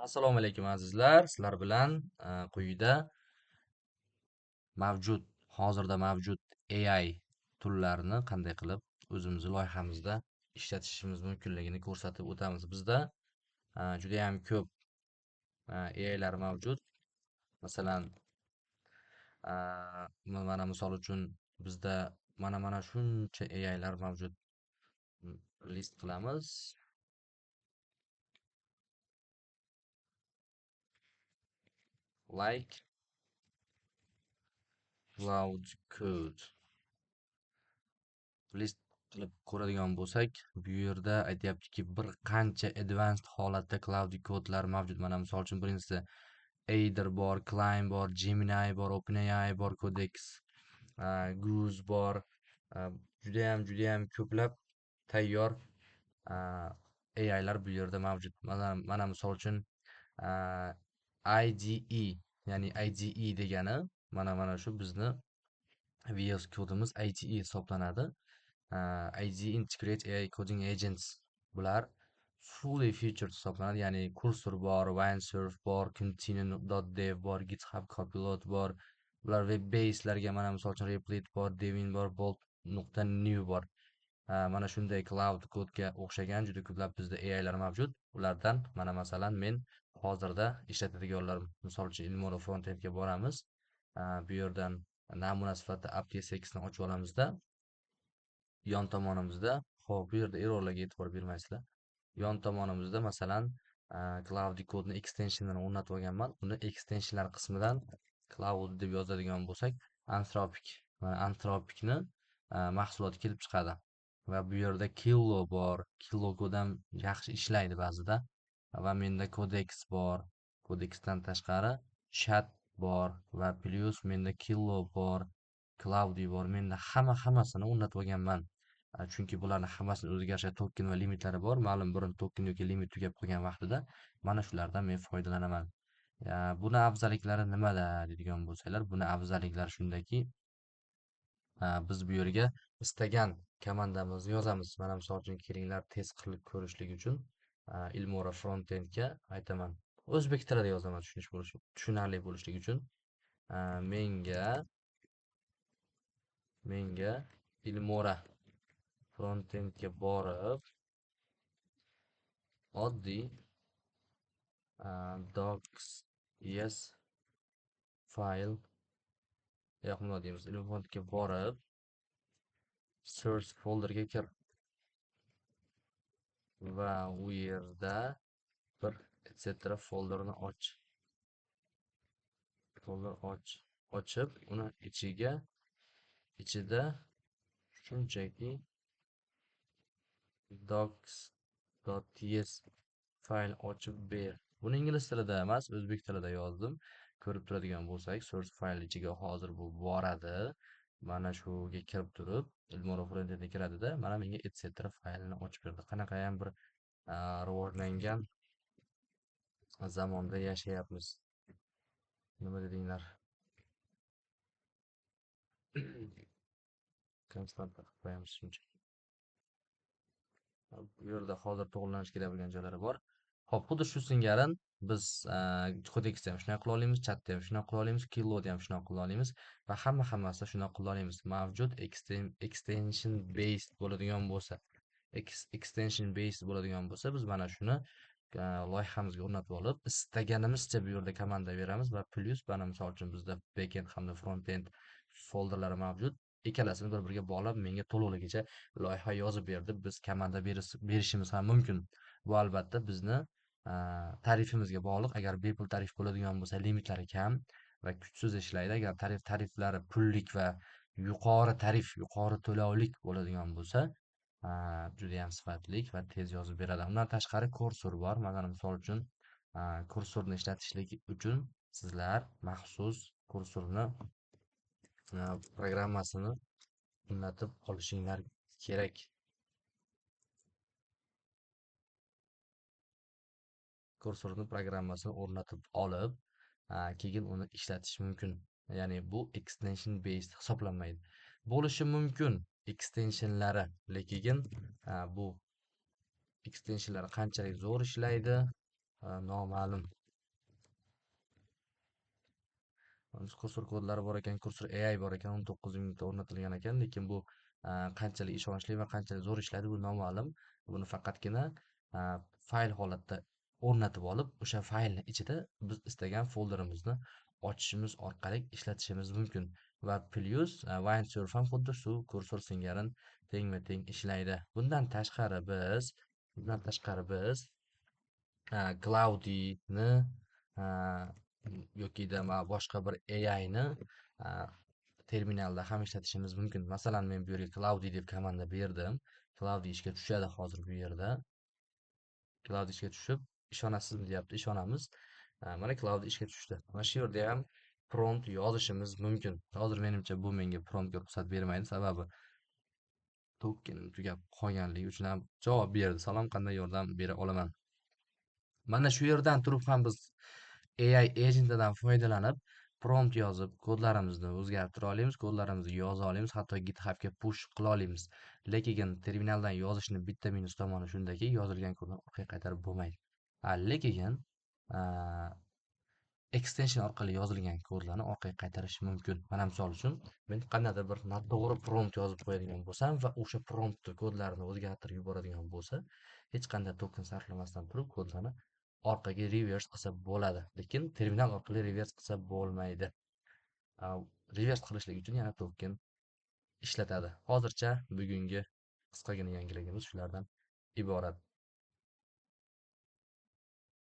Assalomu alaykum azizlar. Sizlar bilan quyida mavjud, hozirda mavjud AI toollarni qanday qilib o'zimizni loyihamizda ishlatishimiz mumkinligini ko'rsatib o'tamiz. Bizda juda ham ko'p AIlar mavjud. Masalan, mana misol uchun bizda mana shuncha AIlar mavjud. List qilamiz. Like Claude Code list qilib ko'radigan bo'lsak, bu yerda aytyaptiki, bir qancha advanced holatda Claude Code'lar mavjud. Mana misol uchun birinchisi Aider bor, Cline bor, Gemini bor, OpenAI bor, Codex, Goose bor. Juda ham ko'plab tayyor AIlar bu yerda mavjud. Mana misol uchun IDE, ya'ni IDE degani mana shu bizni VS Code'imiz IDE hisoblanadi. IDE Integrate AI Coding Agents, bular fully featured hisoblanadi, ya'ni Cursor bor, Windsurf bor, Continue.dev bor, GitHub Copilot bor. Bular web base'larga mana misol uchun Replit bor, Devin bor, Bolt.new bor. Mana shunday Claude Code'ga o'xshagan juda ko'plab bizda AIlar mavjud. Ulardan mana masalan men hozirda ishlatadiganlar, misol uchun Ilmora frontendga boramiz. Bu yerdan namuna sifatida app.tsx ni ochib olamizda, yon tomonimizda, xo'p, bu yerda errorlarga e'tibor bermaysizlar. Yon tomonimizda masalan, Claude Code'ni extensionini o'rnatib olganman. Uni extensionlar qismidan Claude deb yozadigan bo'lsak, Anthropic, mana Anthropicni mahsuloti kelib chiqadi. Va bu yerda Kilo bor. Kilo Code ham yaxshi ishlaydi ba'zida. Va menda Codex bor. Codexdan tashqari chat bor va plus menda Kilo bor, Claude bor. Menda hammasini o'rnatib olganman. Chunki bularning hammasini o'ziga yarasha token va limitlari bor. Ma'lum bir token yoki limit tugab qolgan vaqtida mana shulardan men foydalanaman. Buni afzalliklari nimada deydigan bo'lsanglar, buni afzalliklari shundaki, biz bu yerga istagan komandamizni yozamiz. Mana misol uchun kelinglar test qilib ko'rishlik uchun, Ilmora frontendga aytaman. O'zbek tilida yozaman, tushunarli bo'lishligi uchun. Menga Ilmora frontendga borib oddiy docs yes file yo'q, nima deymiz? Ilmora frontendga borib source folderga kir va u yerda bir et cetera folderni och. Folder och, ochib uni ichida shunchaki docs.ts fayl ochib ber. Buni ingliz tilida emas, o'zbek tilida yozdim. Ko'rib turadigan bo'lsak, source fayl ichiga hozir bu boradi. Mana shuga kirib turib, Ilmora frontendga kiradida, mana menga et cetera faylini ochib berdi. Qanaqa ham bir rivojlangan zamonda yashayapmiz. Nima dedinglar? Konstanta qilib qo'yamiz shunchaki. Bu yerda hozir to'g'rilanish kerak bo'lgan joylari bor. Xo'p, xuddi shu singarin biz Codexda ham shunday qila olamiz, chatda ham shunday qila olamiz, Kiloda ham shunday qila olamiz va hammasida shunday qila olamiz. Mavjud extension based bo'ladigan bo'lsa, extension based bo'ladigan bo'lsa, biz mana shuni loyihamizga o'rnatib olib, istaganimizcha bu yerda komanda beramiz va plus mana misol uchun bizda backend hamda frontend folderlari mavjud. Ikkalasini bir-biriga bog'lab menga to'liqligicha loyiha yozib berdi. Biz komanda berishimiz ham mumkin. Bu albatta bizni tarifimizga bog'liq. Agar bepul tarif bo'ladigan bo'lsa, limitlari kam va kuchsiz ishlaydi. Agar tariflari pullik va yuqori tarif, yuqori to'lovlik bo'ladigan bo'lsa, juda ham sifatli va tez yozib beradi. Undan tashqari Cursor bor. Masalan, misol uchun, Cursorni ishlatishlik uchun sizlar maxsus Cursorni programmasini o'rnatib olishinglar kerak. Cursorni programmasini o'rnatib olib, keyin uni ishlatish mumkin. Ya'ni bu extension based hisoblanmaydi. Bo'lishi mumkin extensionlari, lekin bu extensionlar qanchalik zo'r ishlaydi, Noma'lum. Cursor kodlari bor ekan, Cursor AI bor ekan, 19 mingta o'rnatilgan ekan, lekin bu qanchalik ishonchli va qanchalik zo'r ishlaydi bu noma'lum. Buni faqatgina fayl holatda o'rnatib olib, o'sha faylni ichida biz istagan folderimizni ochishimiz orqali ishlatishimiz mumkin. Va plus Windsurf ham xuddi shu Cursor singari tengma-teng ishlaydi. Bundan tashqari biz Claude'ni yoki boshqa bir AI ni terminalda ham ishlatishimiz mumkin. Masalan, men bu yerga Claude deb komanda berdim. Claude ishga tushadi hozir bu yerda. Claude ishga tushib, ishonasizmi deyapti, ishonamiz. Mana Claude ishga tushdi. Mana shu yerda ham prompt yozishimiz mumkin. Hozir menimcha bu menga promptga ruxsat bermaydi, sababi tokenim tugab qolganligi uchun ham javob berdi. Salom, qanday yordam bera olaman? Mana shu yerdan turib ham biz AI agentidan foydalanib prompt yozib kodlarimizni o'zgartira olamiz, kodlarimizni yoza olamiz, hatto GitHubga push qila olamiz. Lekin terminaldan yozishni bitta minus tomoni shundaki, yozilgan kodni orqaga qaytarib bo'lmaydi. Lekin extension orqali yozilgan kodlarni orqaga qaytarish mumkin. Mana misol uchun men qandaydir bir noto'g'ri prompt yozib qo'yadigan bo'lsam va o'sha promptni kodlarini o'zgartirib yuboradigan bo'lsa, hech qanday token sarflamasdan turib kodlarni orqaga reverse qilsa bo'ladi. Lekin terminal orqali reverse qilsa bo'lmaydi. Reverse qilishlik uchun yana token ishlatadi. Hozircha bugungi qisqagina yangiligimiz shulardan iborat.